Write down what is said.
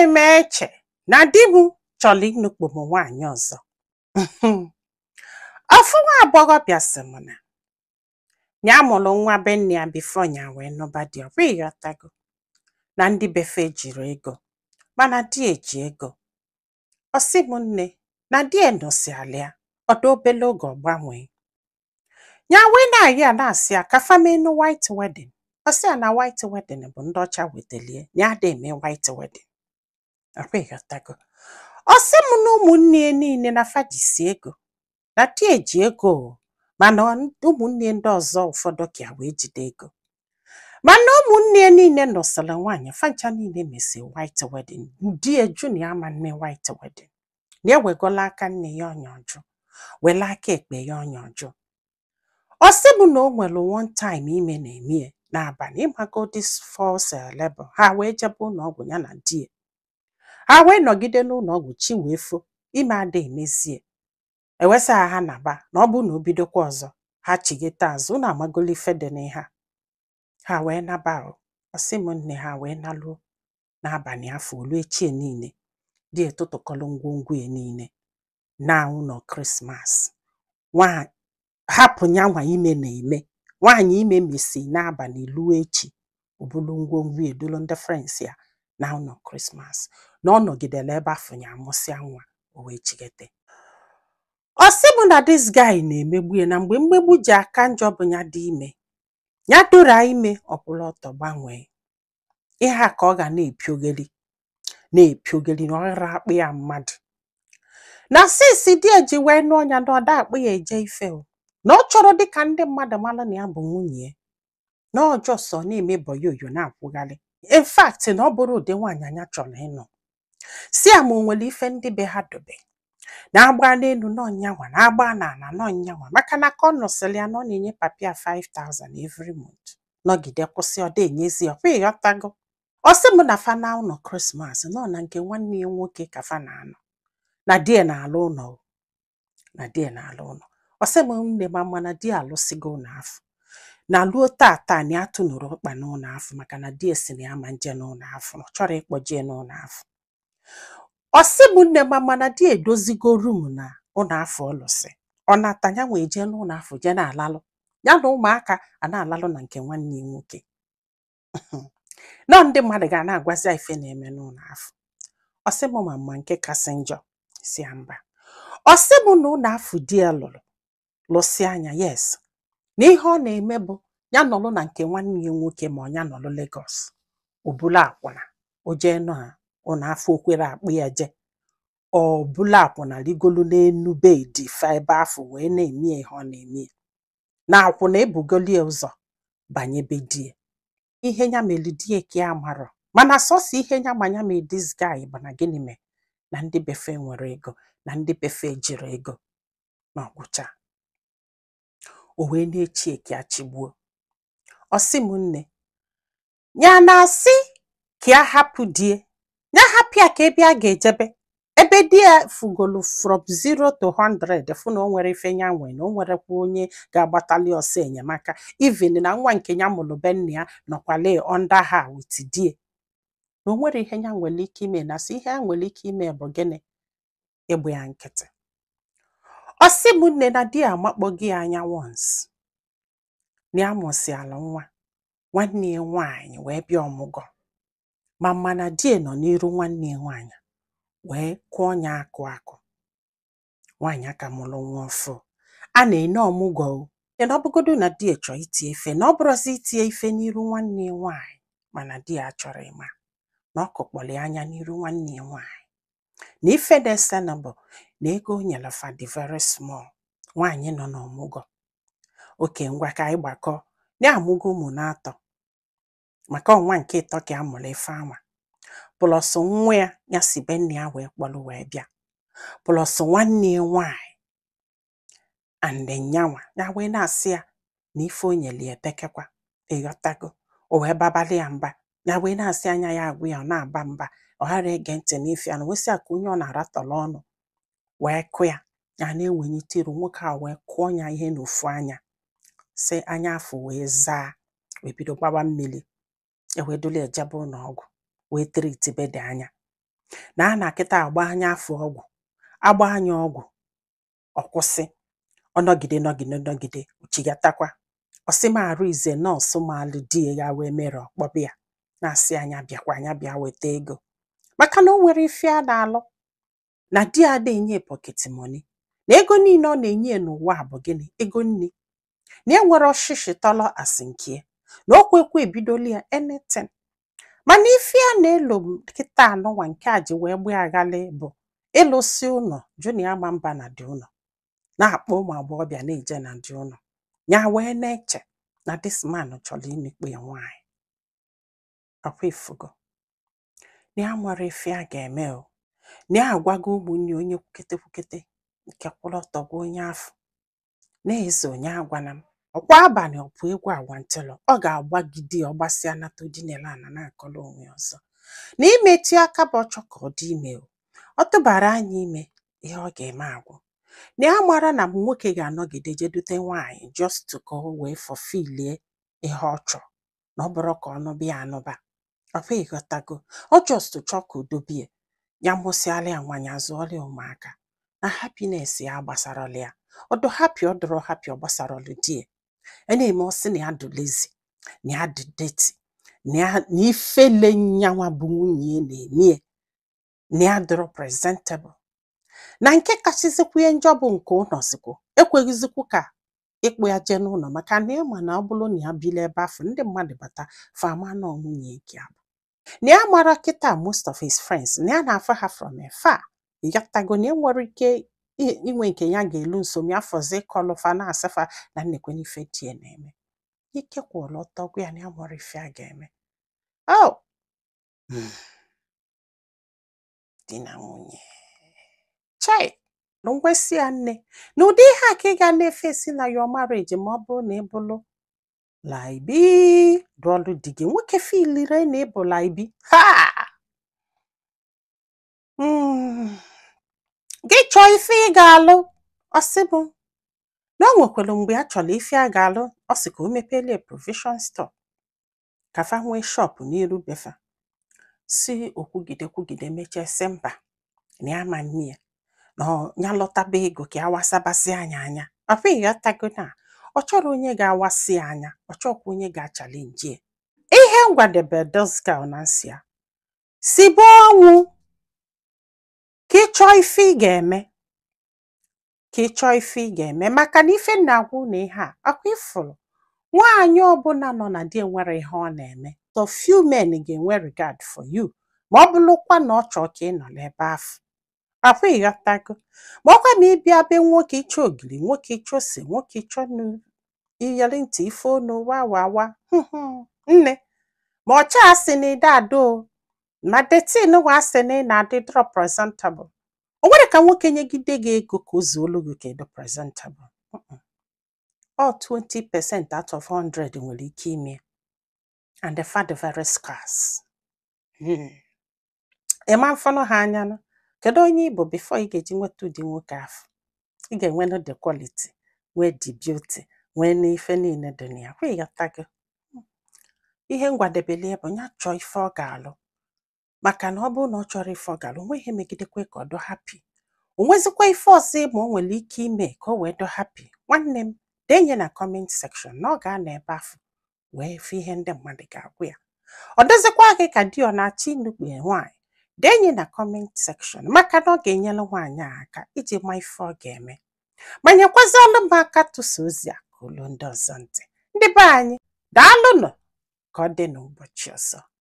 Ana m eche na di m chọrọ ịnụkpo m nwaanyị ọzọ. Ofu nwa agbọghọbịa sị m na ya mụrụ nwa be nne ya before ya wee nụba di. Ọkwa ịghọtago na ndị befe jiri ego, mana di eji ego. Ọ sị m nne na di nụsịalị ya ọdụ obele oge ọ gbanwee. Ya wee na-ayọ ya, na-asị ya ka fa meenụ white wedding. Ọ sị ya na white wedding bụ ndị ọcha wetelie, na ya ada eme white wedding. Ọkwa ịghọtago? Ọ sị m na ụmụnne ya niile na fa jisi ego, na di eji ego o, mana ụmụnne ya ndị ọzọ ụfọdụ ka ya wee jide ego. Mana ụmụnne ya niile nụsịrị nwaanyị, fa ncha niile mesi white wedding. Di ya jụ na ya ama mme white wedding. Na ewegola aka nne ya ọnya ọjụ, wele aka ekpe ya ọnya ọjụ. Ọ sị m na o nwere one time ime na-eme ya n'abalị, ịmago this false labor, ha wee jebe ụlọ ọgwụ, ya na di ya. Ha wee nọgide n'ụlọ ọgwụ, chi wee fo, ime ada emezie. Ewesị ha ha naba, na ọ bụrụ na o bidokwa ọzọ, ha chighete azụ. Unu amagolo ife dị n'ihe a. Ha wee naba o. Ọ sị m nne, ha wee naluo n'abalị afọ olu echie niile. Di etụtụkọlụ ngwongwo ya niile na ụlọ Christmas. Nwa hapụ nyanwa ime na-eme. Nwaanyị ime mesi n'abalị luo echi, o bulu ngwongwo ya edulu ndị friends ya na ụlọ Christmas. Na ọ nọgidere ebe afọ ya amụsịa nwa, o wee chighete. Ọ sị m na this guy na-emegbu ya, na mgbe mmegbu ji aka njọ bụ ya dị ime. Ya dora ime, ọ kwụrụ ọtọ gbanwee. Ihe a ka ọ ga na-epiogeli na-epiogeli na ọ ghara akpụ ya mmadụ. Na since di ya ji wee nụọ ya, na ọ da akpụ ya eje ife o. Na ọ chọrọ dịka ndị mmadụ mara na ya bụ nwunye ya. Na ọ just ọ na-eme boyoyo na-akwụgharị. In fact, na ọ bụrụ ụdị nwaanyị anya chọrọ ịnụ. Si ya ma o nwere ife ndị be ha dobe na-agba n'elu n'ọnyanwa, na-agba n'ala n'ọnyanwa, maka na ka ọ nụsịrị ya na ọ na-enye papi ya 5000 every month, nọgide kwụsị, ọ da enyezi ya. Ọkwa ịghọtago? Ọ sị m na fa na ụlọ Christmas nọ na nke nwanne ya nwoke ka fa na-anọ, na di ya na-alụ ụlọ o, na di ya na-alụ ụlọ. Ọ sị m nne, ma mana di ya alụsịgo ụlọ afọ na luo tata, na ya tụnụrụ ọkpa n'ụlọ afọ, maka na di ya si na ya ma nje n'ụlọ afọ, na ọ chọrọ ịkpọje n'ụlọ afọ. Ọ sị m nne, ma mana di ya edozigo room na ụlọ afọ ọ lụsị. Ọ nata ya wee jee n'ụlọ afọ jee na-alalụ, ya na ụmụaka a na-alalụ na nke nwanne ya nwoke. Nọ ndị mmadụ ga na-agwazi ya ife na-eme n'ụlọ afọ. Ọ sị m ma nke kasị njọ si ya mba. Ọ sị m na ụlọ afọ di ya lụrụ lụsị anya, yes, na ihe ọ na-eme bụ ya nọlụ na nke nwanne ya nwoke, ma ọ ya nọlụ Lagos, o bulu akwụna o jee na ụlọ afọ okwere akpụ ya je, ọ bulu akwụna rigolu n'enu bed fa ebe afọ wee na-eme ihe ọ na-eme, na akwụna ebugoli ya ụzọ banye be di ya. Ihe ya mere di ya ka ya marọ, mana sọsọ ihe ya ma ya mere this guy bụ na gịnị mee na ndị befe nwere ego, na ndị befe jiri ego, na ọgwụcha. O wee na-echi eke achịgbuo. Ọ sị m nne, ya na-asị ka ya hapụ die, ya hapụ ya ka ebe a ga-ejebe, ebe di ya fugolu from 0 to 100, fụ na o nwere ife ya nwee, na o nwerekwa onye ga-agbatali ọsọ enyemaka, even na nwa nke ya mụrụ be nna ya nọkwale under her with die, na o nwere ihe ya nwere ike ime, na sị ihe ya nwere ike ime bụ gịnị? Ịgba ya nkịtị. Ọ sị m nne, na di ya amakpọgo ya anya once na ya mụsịala nwa, nwanne ya nwaanyị wee bịa ọmụgwọ, ma mana di ya nọ n'iru nwanne ya nwaanyị wee kụọ ya akụ akụ. Nwaanyị aka mụrụ nwa ọfụ a na-ene ọmụgwọ o, na ọ bụgodu na di ya chọọ itie ife, na ọ bụrụzi itie ife n'iru nwanne ya nwaanyị, mana di ya achọrọ ịma na ọ kụkpọrọ ya anya n'iru nwanne ya nwaanyị, na ife na-esenụ bụ na ego o nyere fa dị very small. Nwaanyị nọ n'ọmụgwọ oke, ngwa ka anyị gbakọ, ya amụgo ụmụ na-atọ, maka ọnwa nke ịtọ ka a mụrụ ife anwa, plus nwa ya ya si be nna ya wee kpọrọ wee bịa, plus nwanne ya nwaanyị and nyanwa ya. Wee na-asị ya na ife o nyere ya epekekwa. Ịghọtago? O wee babalị ya mba. Ya wee na-asị anya ya agwụ ya, ọ na-aba mba, ọ ghara ege ntị n'ife ya, na wesị ya ka onye ọ na-aratọrọ ọnụ wee kụ ya. Ya na-ewenyite iru nwoke a wee kụọ ya ihe n'ofu anya, si anya afọ wee zaa, wee bido gbawa mmiri, e wee duli ejebe ụlọ ọgwụ wee treatibe dị anya. Na a na-akịta agba anya afọ ọgwụ, agba anya ọgwụ, ọ kwụsị, ọ nọgide nọgide nọgide, chigatakwa. Ọ sị m arụ ize nọọsụ maalụ di ya wee mere ọkpọbịa ya na-asị anya bịakwa, anya bịa weta ego, maka na o nwere ife a na-alụ na di ya ada enye pocket money, na ego niile ọ na-enye n'ụwa bụ gịnị? Ego nni. Na e nwere ọshịshị tọlọ asị nke na o kwekwe ebidoli ya anything. Mana ife a na-elo kịta anụnwa nke a ji wee gbaa aghalị bụ ịlụsị ụlọ jụ na ya ma mba na dị ụlọ na-akpọ ụmụ agbọghọbịa na-eje na dị ụlọ ya, wee na-eche na this man chọrọ imikpu ya nwaanyị. Ọkwa ifugo na ya nwere ife a ga-eme o, na ya agwago ụmụnne, onye kwukete kwukete nke kwụrụ ọtọ gwa onye afọ na-eze onye agwana m. Ọkwa abalị ọpụ egwu agwantịlọ, ọ ga-agbagide ya, ọ gbasịa nata odinele ana na-akọrọ onwe ya ọzọ na imetụ aka bụ ọchọ ka ọ dị ime o, ọ tụbara anya ime, ihe ọ ga-eme agwụ. Na ya mara na nwoke ga-anọgide je dute nwaanyị just to ka o wee fulfillie ihe ọ chọrọ, na ọ bụrụ ka ọ nụba ya anụba. Ọkwa ịghọtago? Ọ just chọọ ka o dobie ya, mụsịala ya nwaanyị, azụọla ya ụmụaka, na happiness ya gbasarala ya. Ọdụ happy, ọ dụrụ happy, ọ gbasarala di ya. A na-eme, ọ sị na ya dị lazy, na ya dị dirty, na ya na ifele nyanwa bụ nwunye ya na-eme ya, na ya dịrọ presentable, na nke kachasịkwa ihe njọ bụ nke ụlọ zikwu ekweghịzikwu ka ịkpụ ya jee n'ụlọ, maka na ịma na ọ bụrụ na ya bili ebe afọ ndị mmadụ bata fama na ọ nwunye nke ya bụ na ya mara kịta. Most of his friends na ya na-afụ ha from afar, ịghọtago, na enwere ike inwe nke ya ga-elu nso ma ya fọzi ịkọlụfa na-asịfa na nnekwe n'ife di ya na-eme. Ike kwụrụ ọtọ gwa ya na ya nwere ife a ga-eme. Oh, di na nwunye chai ngwesị ya nne na ụdị ihe a ka ị ga na-efesi na your marriage, ma ọ bụrụ na ị bụrụ laibi dụọlụ di gị nwoke filire na ịbụ laibi ha. Gị chọọ ife ị ga-alụ. Ọ sị bụ na o nwekwara mgbe a chọrọ ife a ga-alụ. Ọ sị ka o mepelie provision store, ka fa nwee shop n'iru befa. Si okwugide kwugide, mechie, sị mba, na ya ma nne ya na ọ ya lọtaba ego ka ya wasabasị anya anya. Ọkwa ịghọtago na ọ chọrọ onye ga-awasị ya anya, ọ chọkwa onye ga-achalenji ya. Ihe ngwadebe this girl na nsị ya sibe ọnwụ ka ị chọọ ife ị ga-eme, ka ị chọọ ife ị ga-eme, maka na ife m na-agwa unu ihe a, ọkwa ifụrụ nwaanyị ọbụla nọ na di enwere ihe ọ na-eme, so few men ga-enwe regard for you, ma ọ bụrụkwa na ọ chọọ ka ị nọ n'ebe afọ. Ọkwa ịghọtago? Ma ọkwa ma ị bịa be nwoke, ịchọ ogiri nwoke, ịchọ ose nwoke, ịchọ nnu, iyeri ntị, ife onu wa wa wa nne, ma ọcha asị na ịda ada o, ma detin wa asị na ị na-adị drọ presentable. O nwere ka nwoke nyegide gị ego ka o zuolu gị ka ịdị presentable? Mm-mm. Ọ 20% out of 100 nwere ike ime, and the fa dị very scarce. Ị ma mfọnụ ha anya nụ. Kedu onye ị bụ before ị ga-eji nweta ụdị nwoke afọ? Ị ga-enwenụ the quality, nwee the beauty, nwee n'ife niile dị na ya. Kwa ịghọtago? Ihe ngwadebelie bụ ya chọọ ife ọ ga-alụ, maka na ọ bụrụ na ọ chọrọ ife ọ ga-alụ, onwe ihe megidekwe ka ọ dụ happy. O nwezikwa ife ọzọ ma o nwere ike ime ka o wee dụ happy. Nwanne m, denye na comment section na ọ ga-anọ ebe afọ wee fụ ihe ndị mmadụ ga-agwa ya. Ọ dịzikwa gị ka di ọ na-achọ ịnukpu nwaanyị? Denye na comment section, maka na ọ ga-enyere nwaanyị a aka iji ma ife ọ ga-eme, ma nyekwazialụ m aka tụsa ozi a ka olu ndị ọzọ ntị. Ndị be anyị, daalụnụ. Ka ọ dị n'ụbọchị ọzọ.